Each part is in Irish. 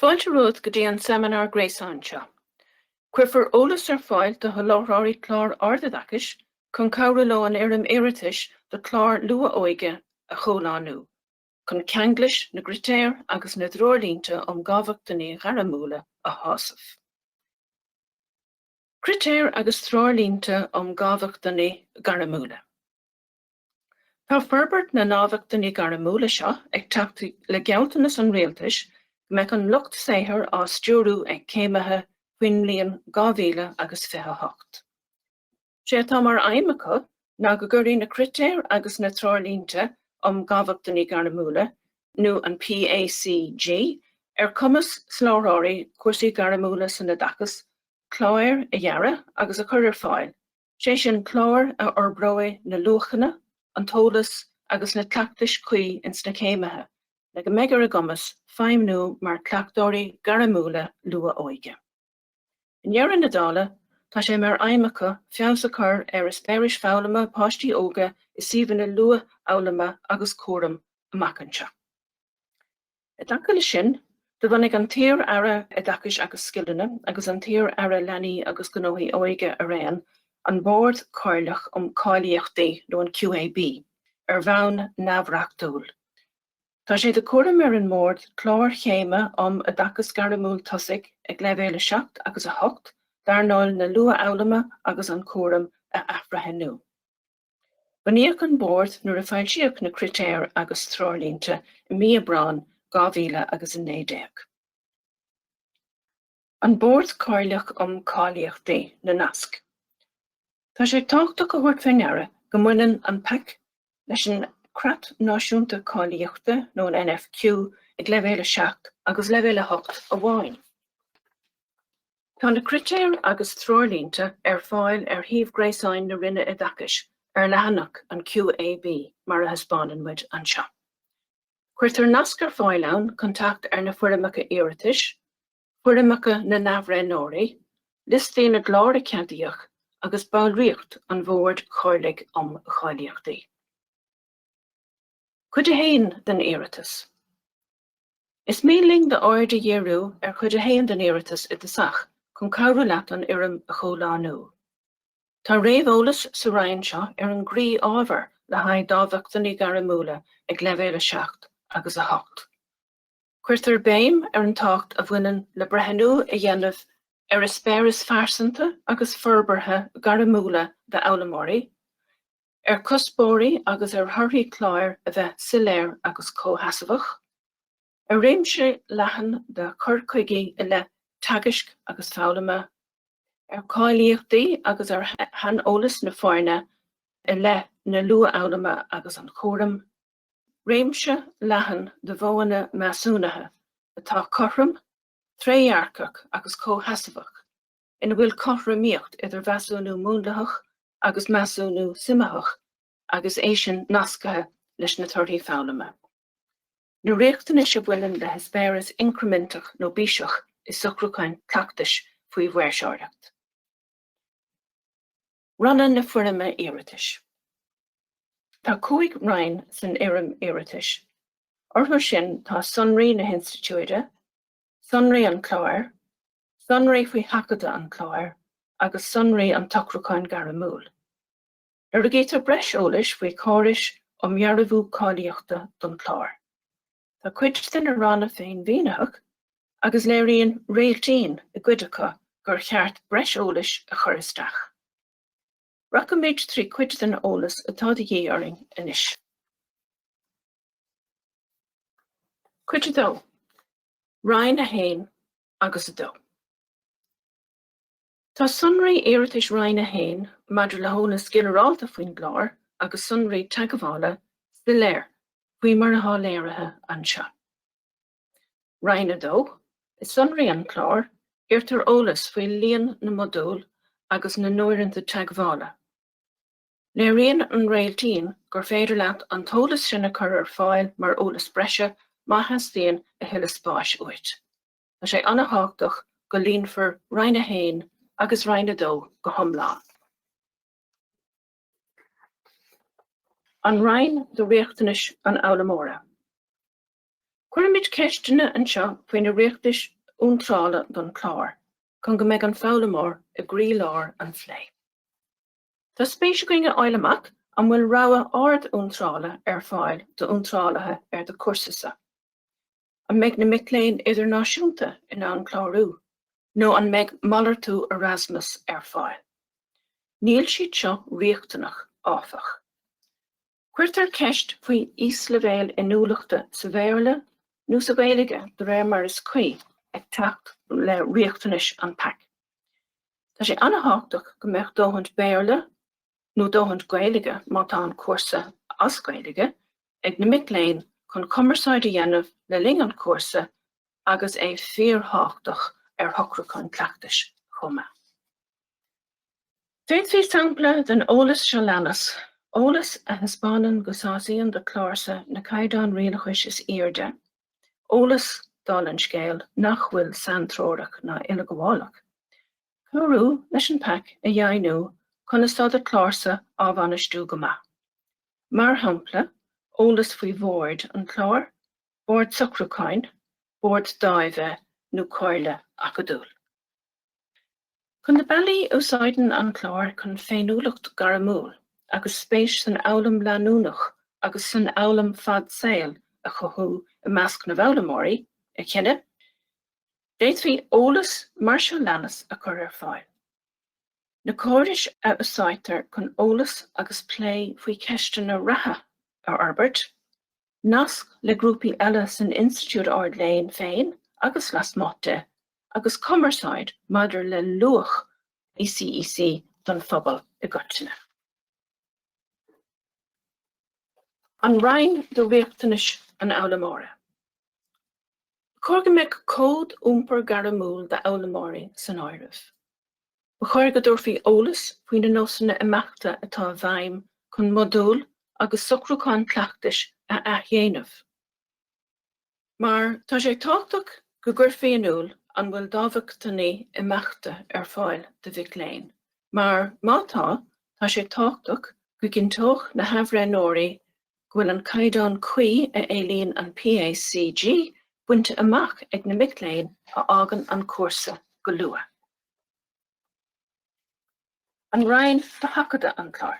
Fáilte romhat go dtí an seimineár gréasáin seo. Cuirfear eolas ar fáil do sholáthróirí clár ardoideachais chun cabhrú leo an fhoirm iarratais do chlár luath-óige a chomhlánú, chun ceanglais na gcritéar agus na dtreoirlínte um dhámhachtainí gairmiúla a shásamh. Critéir agus treoirlínte um dhámhachtainí gairmiúla. Tá forbairt na ndámhachtainí gairmiúla seo ag teacht le gealltanas an Rialtais go mbeadh an lucht saothair á stiúrú ag céimithe faoin mbliain 2028. Sé atá mar aidhm acu ná go gcuirfidh na critéir agus na treoirlínte um dhámhachtainí gairmiúla, nó an PACG, ar chumas soláthróirí cúrsaí gairmiúla san oideachas cláir a dhearadh agus a chur ar fáil sé sin cláir a fhorbróidh na luachanna, an t-eolas agus na cleachtais cuí ins na céimithe le go mbeidh ar a gcumas feidhmniú mar chleachtóirí gairmiúla luath-óige. I ndeireadh na dála, tá sé mar aidhm acu feabhas a chur ar eispéiris foghlama páistí óga i suíomhanna luathfhoghlama agus cúraim amach anseo. I dtaca leis sin, do bhunaigh an t-iar-Aire Oideachais agus Scileanna agus an t-iar-Aire Leanaí agus Gnóthaí Óige araon an Bord Comhairleach um Cáilíochtaí, nó an QAB, ar bhonn neamhreachtúil. Tá sé de chúram ar an mBord cláir chéime um Oideachas Gairmiúil Tosaigh ag Leibhéil 7 agus 8 d'earnáil na luathfhoghlama agus an chúraim a athbhreithniú. Bunaíodh an Bord nuair a foilsíodh na critéir agus treoirlínte i mí Aibreáin 2019. An Bord Comhairleach um Cáilíochtaí, na naisc. Tá sé tábhachtach a thabhairt fé ndeara go mbaineann an pac leis an Creat Náisiúnta Cáilíochta nó an NFQ ag Leibhéal 7 agus Leibhéal 8 amháin. Tá na critéir agus treoirlínte ar fáil ar shuíomh gréasáin na Roinne Oideachais ar leathanach an QAB mar a thaispeánann muid anseo. Cuirtear nasc ar fáil ann chun teacht ar na foirmeacha iarratais, foirmeacha na n-athbhreithneoirí, liostaí na gclár a ceadaíodh agus ballraíocht an Bhoird Chomhairligh um Cháilíochtaí. Cuid 1 den iarratas. Is mian linn d'aird a dhíriú ar Chuid 1 den iarratas i dtosach chun cabhrú leat an fhoirm a chomhlánú. Tá réamheolas sa roinn seo ar an gcroí-ábhar le haghaidh dámhachtainí gairmiúla ag Leibhéal 7 agus 8. Cuirtear béim ar an tábhacht a bhaineann le breithniú a dhéanamh ar eispéiris phearsanta agus forbartha gairmiúla d'fhoghlaimeoirí, ar chuspóirí agus ar thorthaí cláir a bheith soiléir agus comhsheasmhach, ar réimse leathan de chur chuigí i leith teagaisc agus foghlama, ar cháilíochtaí agus ar shaineolas na foirne i leith na luathfhoghlama agus an chúraim, réimse leathan de mhodhanna measúnaithe atá cothrom, trédhearcach agus comhsheasmhach. ina bhfuil cothromaíocht idir mheasúnú múnlaitheach agus measúnú suimitheach agus é sin nasctha leis na torthaí foghlama. Na riachtanais a bhaineann le heispéireas incriminteach nó bíseach i socrúcháin cleachtais faoi mhaoirseoireacht. Ranna na foirme iarratais. Tá 5 roinn san fhoirm iarratais. Orthu sin tá sonraí na hinstitiúide, sonraí an chláir, sonraí faoi sheachadadh an chláir agus sonraí an tsocrúcháin ghairmiúil. Lorgaítear breis eolais faoi chórais um dhearbhú cáilíochta don chlár. Tá cuid de na ranna féinmhínitheach agus léiríonn réiltín i gcuid acu gur cheart breis eolais a chur isteach. Rachaimid trí chuid den eolas atá de dhíth orainn anois. Cuid 2, Roinn 1 agus 2. Tá sonraí iarratais Roinn 1 maidir le heolas ginearálta faoin gclár agus sonraí teagmhála soiléir faoi mar atá léirithe anseo. Roinn 2, I sonraí an chláir, iarrtar eolas faoi líon na modúl agus na n-uaireanta teagmhála. Léiríonn an réiltín gur féidir leat an t-eolas sin a chur ar fáil mar eolas breise má theastaíonn a thuilleadh spáis uait. Tá sé an-tábhachtach go líonfar Roinn 1 agus Roinn 2 go hiomlán. An Roinn do Riachtanais an Fhoghlaimeora. Cuirimid ceisteanna anseo faoi na riachtanais iontrála don chlár chun go mbeidh an foghlaimeoir i gcroílár an phlé. Tá spéis againn a fháil amach an bhfuil rogha ard-iontrála ar fáil d'iontrálaithe ar do chúrsa-sa. An mbeidh na mic léinn idirnáisiúnta in ann clárú nó an mbeidh malartú Erasmus ar fáil? Níl siad seo riachtanach, áfach. Cuirtear ceist faoi íosleibhéal inniúlachta sa Bhéarla nó sa Ghaeilge de réir mar is cuí ag teacht le riachtanais an PAC. Tá sé an-thábhachtach go mbeadh dóthaint Béarla, nó dóthaint Gaeilge má tá an cúrsa as Gaeilge, ag na mic léinn chun cumarsáid a dhéanamh le linn an chúrsa agus é fíorthábhachtach ar shocrúchán cleachtais chomh maith. D'fhéadfaí sampla den eolas seo leanas, eolas a thaispeánann go sásaíonn do chlársa na caighdeáin rialachais is airde, eolas, dála an scéil, nach bhfuil saintreorach ná uileghabhálach, cabhrú leis an PAC a dheimhniú conas tá do chlársa á bhainistiú go maith. Mar shampla, eolas faoi bhord an chláir, bord socrúcháin, bord dáimhe nó comhairle acadúil. Chun na bealaí a úsáideann an clár chun féiniúlacht ghairmiúil agus spéis san fhoghlaim leanúnach agus san fhoghlaim fad saoil a chothú i measc na bhfoghlaimeoirí a chinneadh, d'fhéadfaí eolas mar seo leanas a chur ar fáil. Na córais a úsáidtear chun eolas agus plé faoi cheisteanna reatha a fhorbairt, nasc le grúpaí eile san institiúid ard-léinn féin agus lasmuigh de, agus cumarsáid maidir le luach ECEC don phobal i gcoitinne. An Roinn do riachtanais an fhoghlaimeora. Ba chóir go mbeadh cód iompair gairmiúil d'fhoghlaimeoirí san áireamh. Ba chóir go dtabharfaí eolas faoi na nósanna imeachta atá i bhfeidhm chun modúil agus socrúcháin cleachtais a athdhéanamh. Mar tá sé tábhachtach go gcuirfí in iúl an bhfuil dámhachtainí imeachta ar fáil do mhic léinn, mar má tá, tá sé tábhachtach go gcinnteodh na hathbhreithneoirí go bhfuil an caighdeán cuí a éilíonn an PACG bainte amach ag na mic léinn a fhágann an cúrsa go luath. An Roinn do sheachadadh an chláir.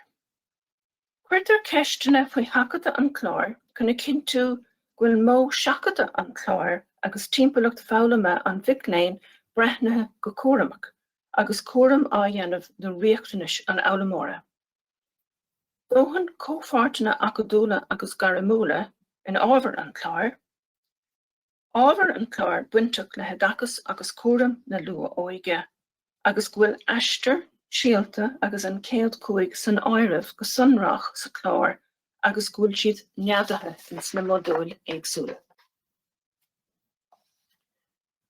Cuirtear ceisteanna faoi sheachadadh an chláir chun a chinntiú go bhfuil modh seachadta an chláir agus timpeallacht foghlama an mhic léinn breithnithe go cúramach agus cúram á dhéanamh do riachtanais an fhoghlaimeora. Dóthain comhpháirteanna acadúla agus gairmiúla in ábhar an chláir. Ábhar an chláir bainteach le hoideachas agus cúram na luath-óige agus go bhfuil Aistear, Síolta agus An Chéad Chúig san áireamh go sonrach sa chlár agus go bhfuil siad neadaithe ins na modúil éagsúla.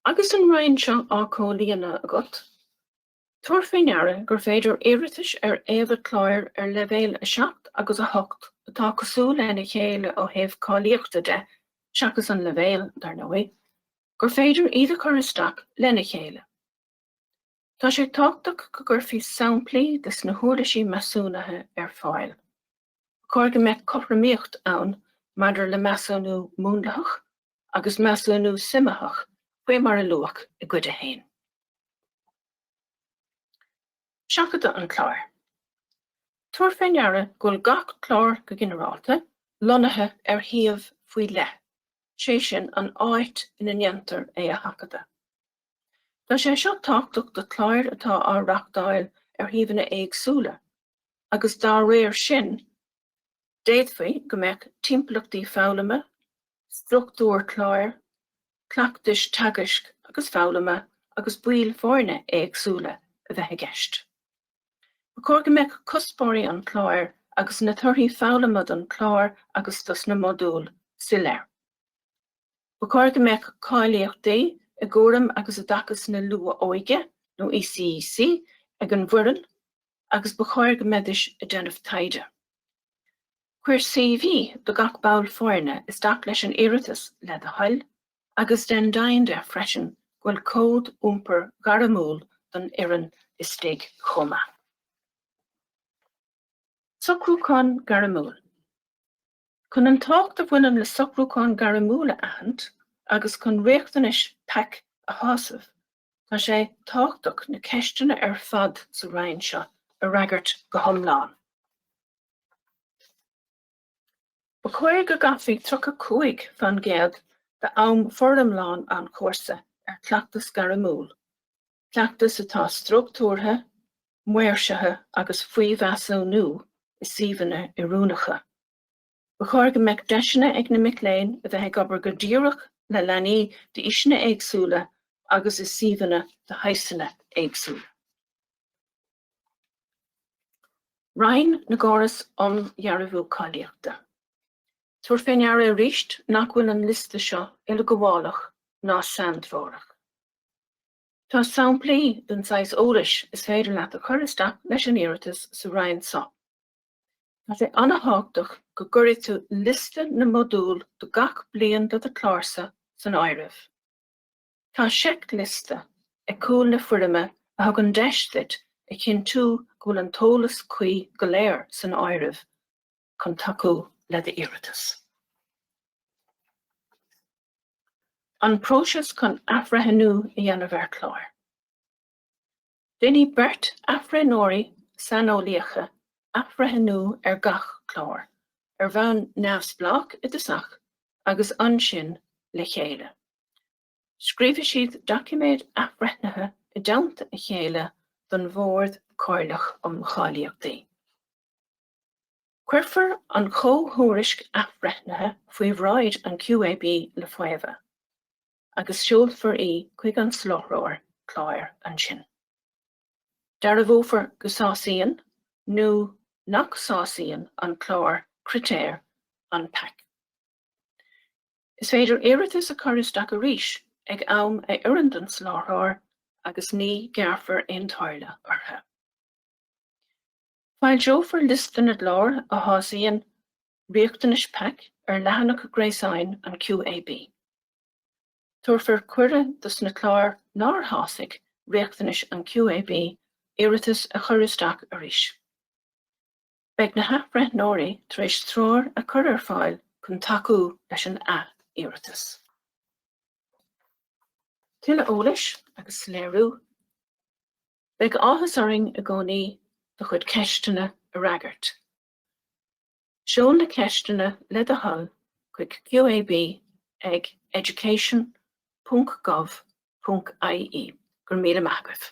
Agus an roinn seo á comhlíonadh agat, Tabhair faoi ndeara gur féidir iarratais ar fhaomhadh cláir ar Leibhéal 7 agus 8 atá cosúil lena chéile ó thaobh cáilíochta de, seachas an leibhéal, dar ndóigh, gur féidir iad a chur isteach lena chéile. Tá sé tábhachtach go gcuirfí samplaí de sna huirlisí measúnaithe ar fáil. Ba chóir go mbeadh cothromaíocht ann maidir le measúnú múnlaitheach agus measúnú suimitheach faoi mar a luadh i gCuid 1. Seachadadh an chláir. Tabhair fé ndeara go bhfuil gach clár, go ginearálta, lonnaithe ar shuíomh faoi leith, sé sin an áit ina ndéantar é a sheachadadh. Tá sé seo tábhachtach do chláir atá á reáchtáil ar shuíomhanna éagsúla agus dá réir sin d'fhéadfaí go mbeadh timpeallachtaí foghlama, struchtúir chláir, cleachtais teagaisc agus foghlama agus baill foirne éagsúla a bheith i gceist. Ba chóir go mbeadh cuspóirí an chláir agus na torthaí foghlama don chlár agus dos na modúil soiléir. Ba chóir go mbeadh cáilíochtaí i gcúram agus oideachas na luath-óige, nó ECEC, ag an bhfoireann agus ba chóir go mbeidís ag déanamh taighde. Cuir CV do gach ball foirne isteach leis an iarratas le do thoil agus déan deimhin de freisin go bhfuil cód iompair ghairmiúil don fhoireann istigh chomh maith. Socrúchán gairmiúil. Chun an tábhacht a bhaineann le socrúchán gairmiúil a aithint agus chun riachtanais PAC a shásamh, tá sé tábhachtach na ceisteanna ar fad sa roinn seo a fhreagairt go hiomlán. Ba chóir go gcaithfí 35% d'am foriomlán an chúrsa ar chleachtas gairmiúil, cleachtas atá struchtúrtha, maoirsithe agus faoi mheasúnú i suíomhanna oiriúnacha. Ba chóir go mbeadh deiseanna ag na mic léinn a bheith ag obair go díreach le leanaí d'aoiseanna éagsúla agus i suíomhanna de shaghsanna éagsúla. Roinn na gCóras um Dhearbhú Cáilíochta. Tabhair fé ndeara arís nach bhfuil an liosta seo uileghabhálach ná saintreorach. Tá samplaí den saghas eolais is féidir leat a chur isteach leis an iarratas sa roinn seo. Tá sé an-tábhachtach go gcuirfidh tú liosta na modúl do gach bliain de do chlársa san áireamh. Tá seicliosta ag cúl na foirme a thugann deis duit a chinntiú go bhfuil an t-eolas cuí go léir san áireamh chun tacú le d'iarratas. An próiseas chun athbhreithniú a dhéanamh ar chlár. Déanfaidh beirt athbhreithneoirí saineolaíocha athbhreithniú ar gach clár, ar bhonn neamhspleách i dtosach agus ansin le chéile. Scríobfaidh siad doiciméad athbhreithnithe i dteannta a chéile don Bhord Comhairleach um Cháilíochtaí. Cuirfear an chomhthuairisc athbhreithnithe faoi bhráid an QAB le faomhadh, agus seolfar í chuig an soláthróir cláir ansin. Dearbhófar go sásaíonn nó nach sásaíonn an clár critéir an PAC. Is féidir iarratas a chur isteach arís ag am a oireann don soláthróir agus ní ghearrfar aon táille orthu. Foilseofar liosta na gclár a shásaíonn riachtanais PAC ar leathanach gréasáin an QAB. Tabharfar cuireadh dos na cláir nár shásaigh riachtanais an QAB iarratas a chur isteach arís. Beidh na hathbhreithneoirí tar éis treoir a chur ar fáil chun tacú leis an ath-iarratas. Tuilleadh eolais agus soiléiriú. Beidh áthas orainn i gcónaí do chuid ceisteanna a fhreagairt. Seol na ceisteanna le do thoil chuig QAB ag education ponc gov ponc ie. Go raibh míle maith agaibh.